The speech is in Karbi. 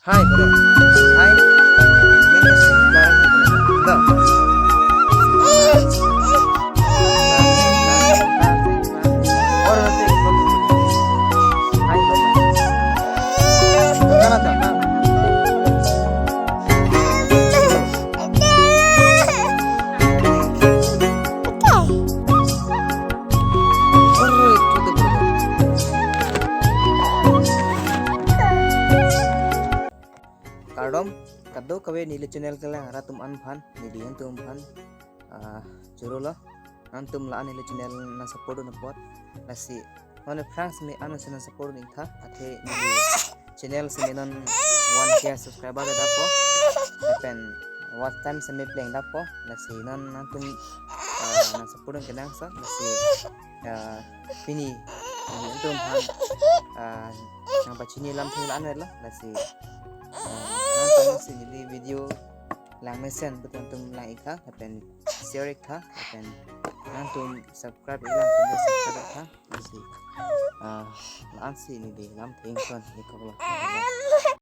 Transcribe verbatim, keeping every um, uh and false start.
Hi, brother. Hi. Mene se, brother, brother. Hi, brother. Kana ta? Kardom, kadokave neli channel kelang rat atum an aphan, neli atum aphan, ah, choro lo, nangtum la-an neli channel nang support un apot, lasi, non aphrang simi an si nang support un-ik tha, athe neli channel simi non one K subscriber dapo, lapen watch time simi pleng dapo, lasi non nangtum, ah, nang support un kenangso, lasi, ah, pini, neli atum aphan, ah, nangpachini alam theng la-an lo, lasi, ah, nangtum si neli video lang mesen, betul nangtum lang-ik tha, lapen share-ik tha, lapen nangtum subscribe-ik lang, nangtum subscribe-ik tha, lasi, ah, la-an si neli alam theng son, neli kok lo.